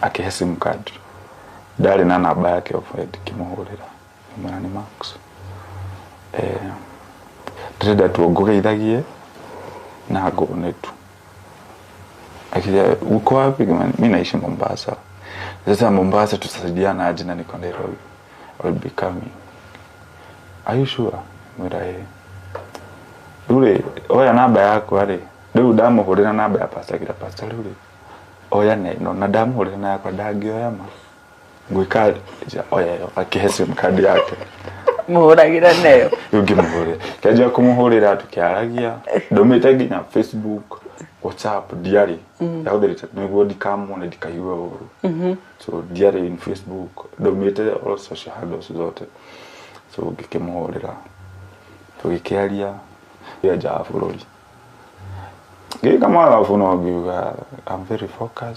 Akĩhe SIM card, ndarĩ na namba yake of ngĩmũhũrĩra, ngĩmwĩra nĩ Max, ndĩrenda tu ngũgeithagie na nguone tu. Akija, "Uko wapi?" "Mimi naishi Mombasa." "Sasa Mombasa tutasaidiana aje na niko Nairobi?" "I'll be coming." "Are you sure?" Mwĩra, "Ĩĩ." Rĩu rĩ, oya namba yakwa rĩ. Rĩu ndamũhũrĩra namba ya pastor, kĩra pastor, rĩu rĩ, oya na ĩno, na ndamũhũrĩra na yakwa ndangĩoya ma ngwĩka, oya ĩyo. Akĩhe SIM card yake. Mũhũragĩra nayo? Rĩu ngĩmũhũrĩra, kĩanjia kũmũhũrĩra, tũkĩaragia. Ndũmĩte nginya Facebook, WhatsApp ndiarĩ yahũthĩrĩte nĩguo ndikamuone, ndikaigue ũru. So ndiarĩ in Facebook, ndũmĩte all social handles zote. So ngĩkĩmũhũrĩra, tũgĩkĩaria ya nja wa bũrũri, ngĩka mathabu no ngiuga I'm very focused.